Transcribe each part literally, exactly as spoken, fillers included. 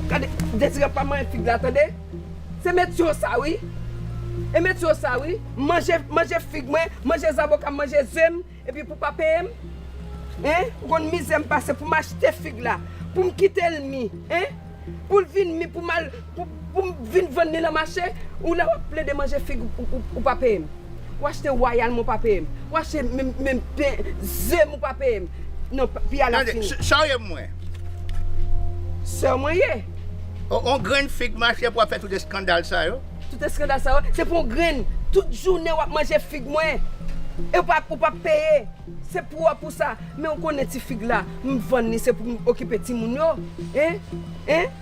Gade, Dezirab pa manyen fig la, tande? Se metye w sa, wi. E metye w sa, wi. Manje, manje fig mwen, manje zaboka m, manje ze m, epi pou pa peye m. Hein? Ou konn mizè m pase pou m achte fig la, pou m kite l mi, hein? Pou l vin mi, pou m al, pou, pou m vin vann li nan mache, ou la w ap plede manje fig, ou, ou, ou pa peye m. Ou achte wayal mwen, ou pa peye m. Ou achte menm, menm pen, ze m, ou pa peye m. Non, pa, pi a la fini. Tande, sa w ye mwen? Sè mwen ye. O, on grenn fig mache pou w ap fè tout eskandal sa yo? Tout eskandal sa yo, se pou on grenn. Tout jounen w ap manje fig mwen. E ou pa, ou pa peye. Se pou w pou sa. Men ou konnen ti fig la, m vann li, se pou m okipe timoun yo. Hein? Hein?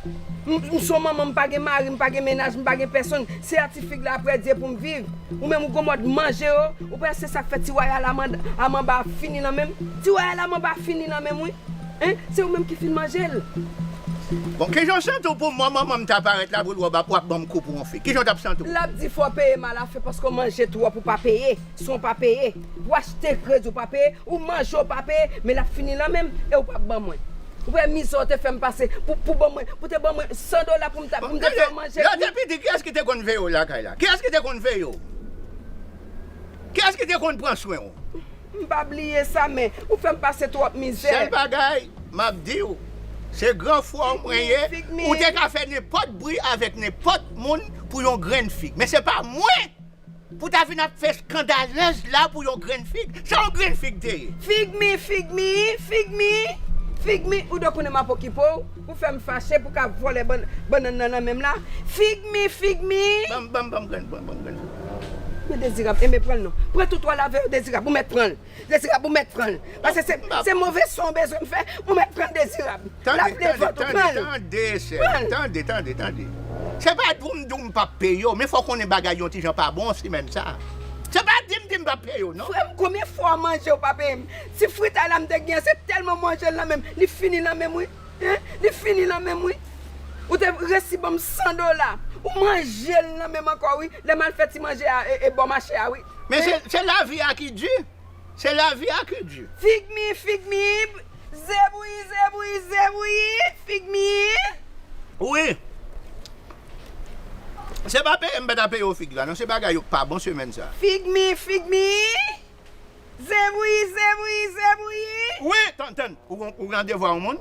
M, m se on manman, m pa gen mari, m pa gen mennaj, m pa gen pèsonn. Se a ti fig la ap rèdye pou m viv. Ou menm ou gon mòd manje yo, ou pa se sa k fè ti wayal a manba fini nan men m? Ti wayal a manba fini nan men m, wi. Hein? Se ou menm ki fin manje l. Bon, kijan w santi w pou mwen, manman m ta parèt la pou l wè w ap, w ap ban m kou pou yon fig? Kijan w t ap santi w? L ap di fò w peye m alafen paske w manje twòp, ou pa peye. Si w pa peye, pou w achte kredi, ou pa peye, ou manje, ou pa peye, men l ap fini nan men m e ou p ap ban mwen. Ou wè mizè w te fè m pase pou, pou ban mwen, pou te ban mwen san dola pou m ta, pou m te fè w manje. Lè w te piti, kiyès ki te konn veye w lakay la? Kiyès ki te konn veye w? Kiyès ki te konn pran swen w? M pa bliye sa, men ou fè m pase twòp mizè. Sèl bagay m ap di w, se gran frè w mwen ye. Ou te ka fè nenpòt bri avèk nenpòt moun pou yon grenn fig. Men se pa mwen pou ta vin ap fè eskandalèz la pou yon grenn fig. Sa yon grenn fig te ye? Fig mi, fig mi, fig mi, fig mi. Ou dwe konnen m ap okipe w. Pou fè m fache, pou ka vòlè bann, bannann nan nan men m la. Fig mi, fig mi. Ban m, ban m, ban m grenn, ban m, ban m grenn. Men Dezirab, enben pran l non. Pran tout wayal avè w, Dezirab, ou mèt pran l. Dezirab, ou mèt pran l. Paske se, se move son w bezwen m fè, ou mèt pran l, Dezirab. L ap leve vant ou, pran l. Tande, tande, tande, sè m. Tande, tande, tande. Se pa pou m di w m p ap peye w, men fò w konnen bagay yon ti jan pa bon semèn sa. Se pa di m di m p ap peye w, non. Frè m, konbyen fwa w manje w pa peye m? Ti fritay la m te gen an, se tèlman manje l nan men m, li fini nan men m, wi. Hein? Li fini nan men m, wi. Ou te resi ban m san dola. Ou manje l nan men m ankò, wi. Lè m al fè ti manje a, e, e bò mache a, wi. Men se, se lavi a ki di. Se lavi a ki di. Fig mi, fig mi, ze bouyi, ze bouyi, ze bouyi, fig mi. Wi. Se pa peye m pa ta peye w fig la, non. Se bagay yo k pa bon semèn sa. Fig mi, fig mi. Ze bouyi, ze bouyi, ze bouyi. Wi, tann, tann. Ou, ou randevwa yon moun?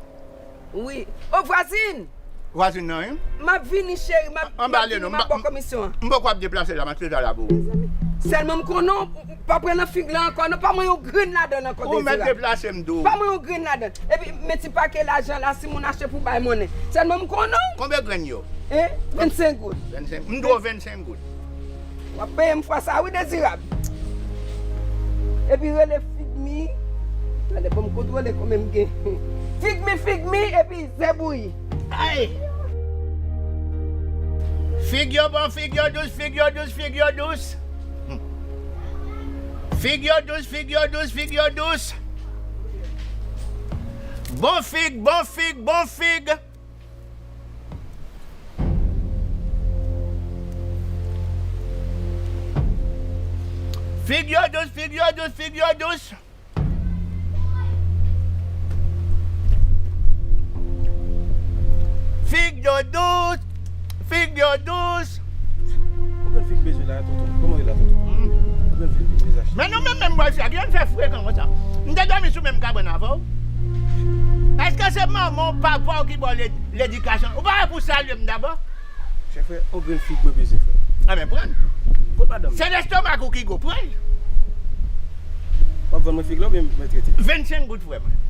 Wi. O, vwazin! Vwazin nan, wi. M ap vini, cheri, m ap, m ap vini, m ap ba w komisyon an. M poko ap deplase la, m ap chita la pou ou. Sèlman m konnen w pa pran nan fig la ankò, non, pa manyen yon grenn ladan l ankò, Dezirab. Ou mèt deplase m tou. Pa manyen yon grenn ladan l. Epi, men ti pake lajan la, si moun achte pou bay monnen. Sèlman m konnen w. Konbyen grenn yo? Hein? Vennsenk goud. Vennsenk. M dwe w vennsenk goud. W ap peye m fwa sa wi, Dezirab. Epi rele fig mi. Tande, ban m kontwole konbyen m gen. Fig mi, fig mi, epi ze bouyi. Ay! Fig yo bon, fig yo dous, fig yo dous, fig yo dous. Fig yo dous, fig yo dous, fig yo dous. Bon fig, bon fig, bon fig. Fig yo dous, fig yo dous, fig yo dous. Fig yo dous, fig yo dous. Ou konn fig bezwen la, tonton? Kòman w ye la, tonton? Hmm. Ou konn fig bezwen achte? Men nou menm, menm bòy sa, ki ann fè frekan konsa? M te dòmi sou menm kabann avè w? Èske se manman w, papa w ki ba w led-, ledikasyon? Ou pa wè pou w salye m dabò? Chè frè, on grenn fig mwen bezwen, frè. Enben, pran l. Kot madanm? Se lestomak ou ki gwo, pran l. W ap vann mwen fig la oubyen mwen trete? Vennsenk goud, frè mwen.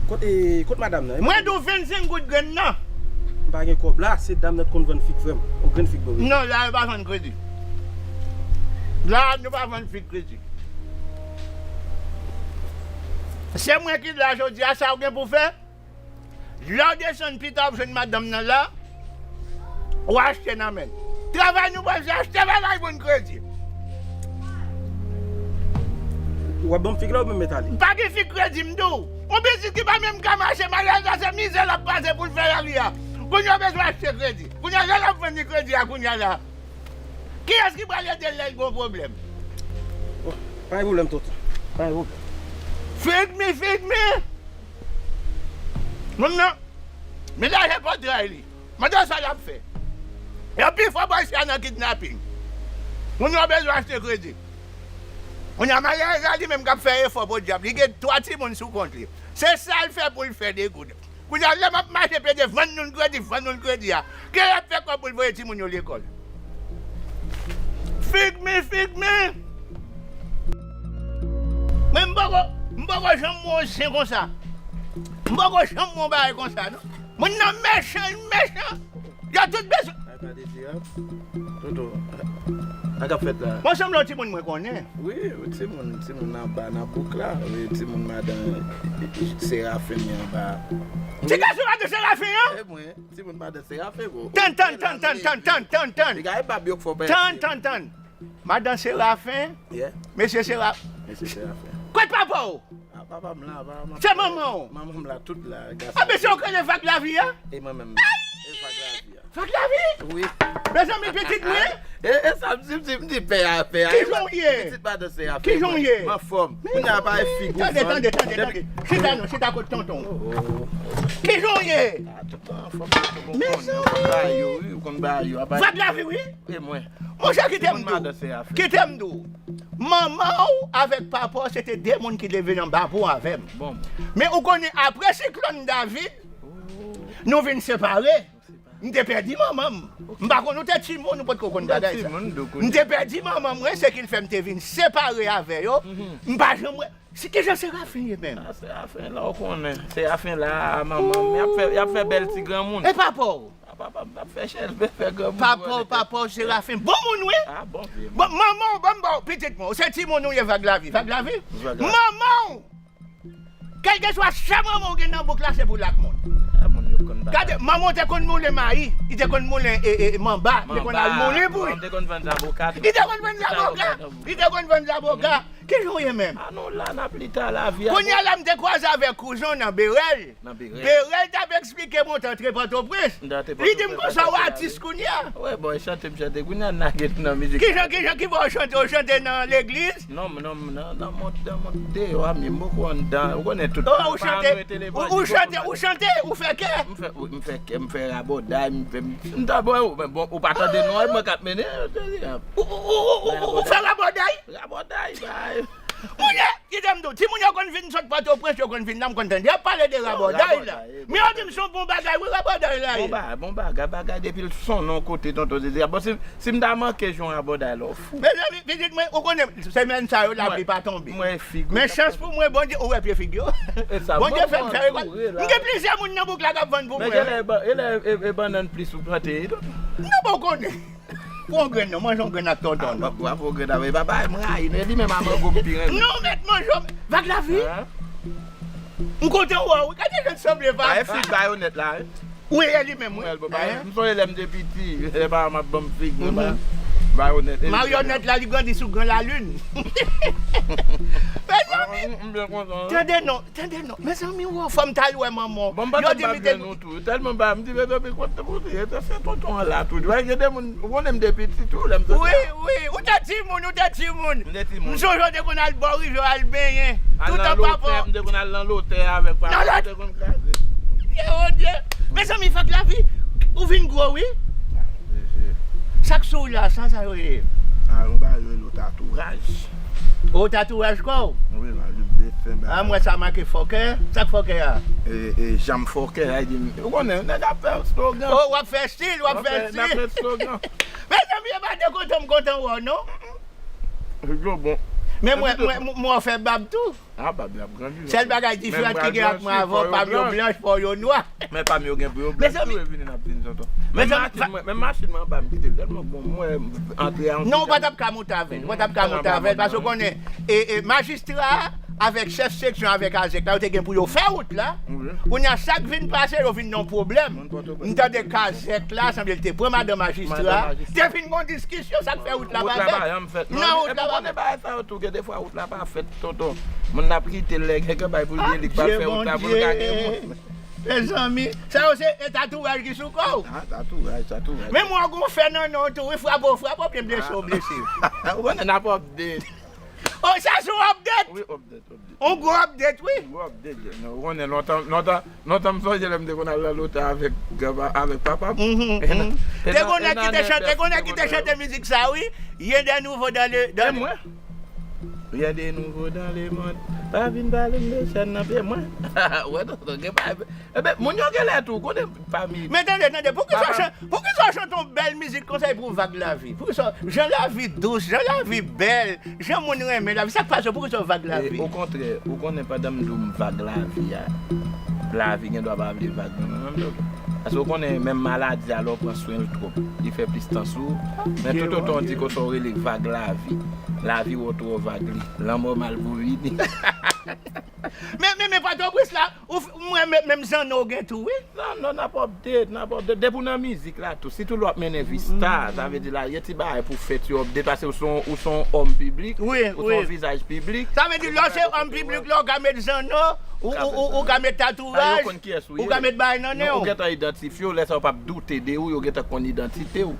Kot, e, kot madanm nan? Mwen di w vennsenk goud grenn nan. M pa gen kòb la, se dam nan t konn vann fig frè m. Yon grenn fig mwen. Non, la yo pa vann kredi. La nou pa vann fig kredi. Se mwen ki la jodi a, sa w gen pou fè? Lè w desann pita w ap jwenn madanm nan la, w achte nan men l. Travay nou pral fè, achte bagay pou n kredi. W ap ban m fig la oubyen m met ale? M pa gen fig kredi, m di w. Yon pitit ki pa menm ka mache, maryaj la se mizè l ap pase pou l fè lavi a. Kounye a w bezwen achte kredi. Kounye a lè l ap vann li kredi a kounye a la. Kiyès ki pral ede l lè l gen yon pwoblèm? Oh, pa gen pwoblèm, tonton. Pa gen pwoblèm. Fig mi, fig mi! Moun nan, menaje pòtray li. Mande sa l ap fè. Yo pi fò bòy sa nan kidnaping. Moun yo bezwen achte kredi. Kounye a maryaj la li menm k ap fè efò podyab. Li gen twa timoun sou kont li. Se sa l fè pou l fè de goud. Kounye a lè m ap mache pede vann nou l kredi, vann nou l kredi a. Ke l ap fè kòb pou l voye timoun yo lekòl? Fig mi, fig mi! Men m poko, m poko janm wè yon zen konsa. M poko janm wè yon bagay konsa, non. Moun nan mechan, l mechan. Yo tout bezwen. Ay, pa de zirab. Toto, sa k ap fèt la? Mwen sanble yon timoun mwen konnen. Wi, yon timoun, timoun anba nan bouk la. Wi, timoun madan Serafen li anba. Ti gason madan Serafen an? E mwen, timoun madan Serafen, bro. Tann, tann, tann, tann, tann, tann, tann, tann. Piga e bab yo k fè w pèdi. Tann, tann, tann. Madan Serafen, yeah. Mesye Serafen. Mesye Serafen. Kot papa w? A, papa m la, papa m. Se manman w? Manman m la, tout la, gason. A, mesye w k rele Vag Lavi a? E mwen menm. E Vag Lavi a. Vag Lavi? Wi. Mezanmi, pitit mwen. E, e sa m di, m di, m di pè a, pè a. Kijan w ye? Pitit madan Serafen. Kijan w ye? M anfòm. Kounye a pa e fig ou vann. Tande, tande, tande, tande. Chita non, chita kot tonton. Oh, oh. Kijan w ye? A, tout anfòm, tout bon. Mezanmi. Ou konn ba yo, wi, ou konn ba yo. Vag Lavi, wi. E mwen. Monchè, kite m di w. Kite m di w. Manman w avèk papa w se te de moun ki leve nan Bapou avè m. Bon. Men ou konnen, apre siklòn David, nou vin separe. M te pèdi manman m. M pa konn, ou te timoun, ou potko konn bagay sa. M te pèdi manman m, wi, se ki l fè m te vin separe avè yo. M pa janm wè. Si kijan Serafen ye menm? A, Serafen la, ou konnen. Serafen la, manman m, y ap fè, y ap fè bèl ti granmoun. E papa w? A, papa m t ap fè chèlbè, fè granmoun. Papa w, papa w, Serafen. Bon moun, wi. A, bon vye moun. Bon, manman w, ban m ba w, pitit mwen, se timoun ou ye, Vag Lavi. Vag Lavi? Vag Lavi. Manman w! Kèlkeswa sa manman w gen nan bouk la, se pou l ak moun. A, moun yo konn bagay. Gade, manman w te konn moulen mayi, li te konn moulen, e, e, manba, li te konn al moulen pou li. Manba, li te konn vann zaboka tou. Li te konn vann zaboka. Li te konn vann zaboka. Kijan w ye menm? A, nou la, n ap lite a lavi a. Kounye a la, m te kwaze avèk kouzen w nan Berèl. Nan Berèl. Berèl t ap eksplike m w t antre Pòtoprens. Li di m konsa w atis kounye a. Wi, bon, e chante m chante. Kounye a n lage nan mizik. Kijan, kijan, ki bò w chante? Ou chante nan legliz? Non, non, nan, nan mond, nan mond deyò a, m poko anndan. Ou konnen tout. Oh, ou chante, ou, ou chante, ou chante, ou fè kè? M fè, wi, m fè kè, m fè rabòday, m fè, m, m ta bon, bon, ou pa tande non, e mwen k ap mennen. Ou, ou, ou, ou, ou, ou fè rabòday? Rabòday, bay. Monchè, kite m di w, timoun yo konn vin sot Pòtoprens, yo konn vin la, m konn tande y ap pale de rabòday la. Men yo di m se yon bon bagay, wi, rabòday la ye. Bon bagay, bon bagay, bagay depi l sonnen yon kote, tonton Zezi. Bon, si, si m ta manke jwe yon rabòday la, w fou. Mezanmi, pitit mwen, ou konnen, semèn sa yo, lapli pa tonbe. Men chans pou mwen, Bondye, ou wè pye fig yo? Bondye fè m fè rekòt. M gen plizyè moun nan bouk la k ap vann pou mwen. Men genlè e ba-, genlè e, e, e bannann plis ou plante, tonton. Non, bon, ou konnen. Pran yon grenn non, manje yon grenn ak tonton non. Bravo, grenn avè papa, m rayi, men li menm a mango m pi renmen. Non, mèt manje, Vag Lavi. M kontan wè w, wi. Gade jan l sanble, papa. Bay fig bayonèt la, wi. Wi, e li menm, wi. M sonje lè m te piti, lè papa m ap ban m fig, mwen ba bayonèt. Maryonèt la, li grandi sou gran lalin. Mezanmi, tande non. Tande non, mezanmi, wo, fò m t al wè manman w. Bon, m pa t ap ba grenn ou tou. Tèlman ba, m di, mezanmi, kote pou li ye? Se tonton an la tou. Wè, gen de moun, ou konnen m te piti tou, lè m sot la. Wi, wi, ou te timoun, ou te timoun. M te timoun. M sonje w te konn al bò rivyè al benyen. Toutan papa. M te konn al nan lotè avèk papa, m te konn kraze. Ye, Bondye. Mezanmi, Vag Lavi, ou vin gwo, wi. Sa k sou ou la, sa, sa yo ye? A, yon bagay yo rele tatouaj. O, tatouaj kò w? Wi, nan lit desen bagay. A, m wè sa make fòkè. Sa k fòkè a? E, e, janm fòkè a, di m. Ou konnen, nèg ap fè slogan. O, w ap fè estil, w ap fè estil. N ap fè slogan. Mezanmi, e pa de kontan m kontan wè w, non. Fig yo bon. Men mwen, mwen, mwen, mwen fè bab tou. Ah, bab la ap grandi. Sèl bagay diferans ki gen ant mwen avè w, pa m yo blanch, pa w yo nwa. Men pa m yo gen pou yo blanch tou, e vini n ap vin tonton. Men machin mwen, men machin mwen anba m kite l tèlman bon, mwen antre a yon... Non, ou pa t ap ka monte avè l, ou pa t ap ka monte avè l, paske ou konnen, e, e, majistra a, avèk chèf seksyon, avèk azèk la, yo te gen pou yo fè wout la. Kounye a, sa k vin pase, yo vin nan pwoblèm. M tande kazèk la, sanble l te pran madan majistra, te vin gon diskisyon, sa k fè wout la pa fèt. Non, wout la pa fèt. Epi konnen bagay sa yo tou, gen defwa wout la pa fèt, tonton. Moun nan ap kite l lè gen bagay pou l gen, li k pral fè wout la pou l ka gen moun. Mezanmi, sa yo se, e, tatouaj ki sou kò w. Ah, tatouaj, tatouaj. Men mwen gon fè nan non tou, wi, frape w, frape w, byen blese w, blese. Ou konnen n ap update. Oh, sa se yon update? Wi, update, update. Yon gwo update, wi. Yon gwo update, non, ou konnen lontan, lontan, lontan m sonje lè m te konn al nan lotèl avèk, avèk papa m. Te gon nèg ki te chante, te gon nèg ki te chante mizik sa, wi. Rien de nouveau dans le, dans le... E mwen? Rien de nouveau dans le monde. Pa vin pale m de chèn nan pye mwen. Wè, tonton, gen pa, enben, moun yo genlè tou, konnen pami... Men tande, tande, poukisa w chan-, poukisa w chante yon bèl mizik konsa pou Vag Lavi? Poukisa w, jan lavi dous, jan lavi bèl, jan moun renmen lavi, sa k pase w, poukisa w Vag Lavi? E, okontrè, ou konnen pandan m di w m Vag Lavi a, lavi gendwa pa vle vag nan men m, tonton. Paske ou konnen menm maladi a, lè w pran swen l twòp, li fè plis tan sou ou. Men toutotan w di konsa w rele Vag Lavi, lavi wè w twò vag li, lanmò mal pou vini. Men, men, men, Pòtoprens la, ou f-, mwen, men, menm zanno w gen tou, wi. Non, non, n ap update, n ap update. Depi w nan mizik la tou, sitou lè w ap mennen vi sta, sa vle di la, gen ti bagay pou fèt yo update, paske ou se yon, ou se yon òm piblik, ou se yon vizaj piblik. Sa vle di, lè w se òm piblik, lè w ka met zanno, ou, ou, ou, ou ka met tatouaj, ou ka met bagay nan nen w. Ou gentan idantifye w, lè sa yo p ap doute de ou, yo gentan konn idantite w.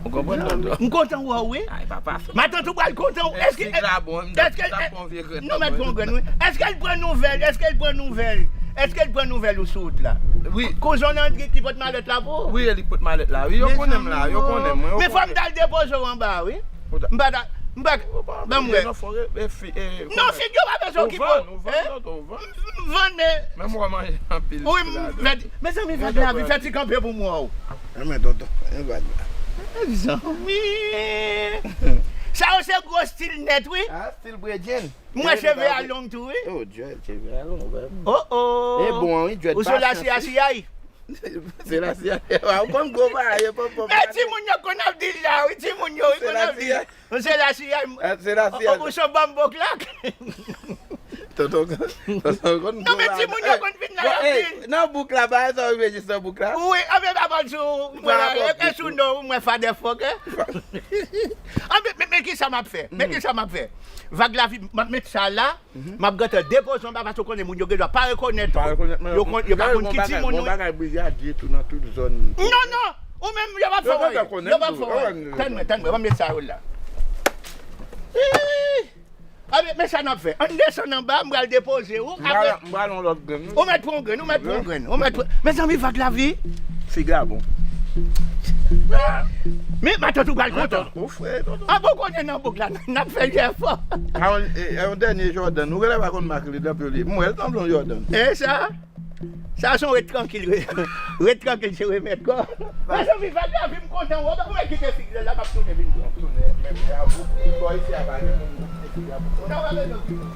Ou konprann, tonton? M kontan wè w, wi. Ay, papa. Matant ou pral kontan w. Èske, èske, nou mèt pran grenn, wi. Èske l pran nouvèl? Èske l pran nouvèl? Èske l pran nouvèl ou sou wout la? Wi. Kouzen w nan ki, ki pot malèt la pou ou? Wi, e li k pot malèt la. Wi, yo konnen m la, yo konnen m, wi, yo konnen. Men fò m t al depoze w anba, wi. M pa ta, m pa, ban m wè. Non, figi w pa bezwen okipe w. M vann, men. Menm w manje anpil. Wi, mezanmi, Vag Lavi, fè ti kanpe pou m wè w. Mezanmi. Sa yo se gwo stil nèt, wi. Ah, stil bredjenn. M wè cheve a long tou, wi. Oh, dread, cheve a long, vre. Oh, oh. E bon, wi, dread pa chans, wi. Ou se la C I A? Se la C I A. Ou konn gwo bagay, pòp, pòp. Men timoun yo konn ap di l la, wi, timoun yo, wi, konn ap di l. Se la C I A. Ou se la C I A. Ou se Bòmbòklak. Tonton, tonton konn gwo bagay. Non, men timoun yo konn vin la, y ap di l. Nan bouk la, bagay sa yo rive jis nan bouk la. Wi, anben, pa pran sou mwen, e sou non, mwen, fatherfucker. Anben, men, men kisa m ap fè? Men kisa m ap fè? Vag Lavi, m ap met sa la. M ap gentan depoze anba paske w konnen moun yo gendwa pa rekonèt ou. Yo konn, yo pa konn ki timoun ou ye. Gon bagay brigadye tou nan tout zòn. Non, non! Ou menm, yo p ap fè w anyen. Yo p ap fè w anyen. Tann mwen, tann mwen, ban m met sa yo la. Ih! A, men, men sa n ap fè. Ann desann anba, m pral depoze ou. Apre, m pral yon lòt grenn, wi. Ou mèt pran yon grenn, ou mèt pran yon grenn, ou mèt pran, mezanmi, Vag Lavi. Figa bon. Men matant ou pral kontan. Ou fre, tonton. A bon, konnen nan bouk la, n ap fè jèfò. A, yon, e, e, yon dènye Jordan. Ou genlè pa konn mak li, danpe li. M wè l sanble yon Jordan. E sa? Sa se yon ret trankil, ret, ret trankil, se remèd kò. Mezanmi, Vag Lavi, m kontan wè w. Ou mèt kite figi la, m ap tounen vin pran. Tounen, men, men, a, ou, ou bò isi a, pa gen moun, ou kite figi la pou... Ou ta wè, mezanmi.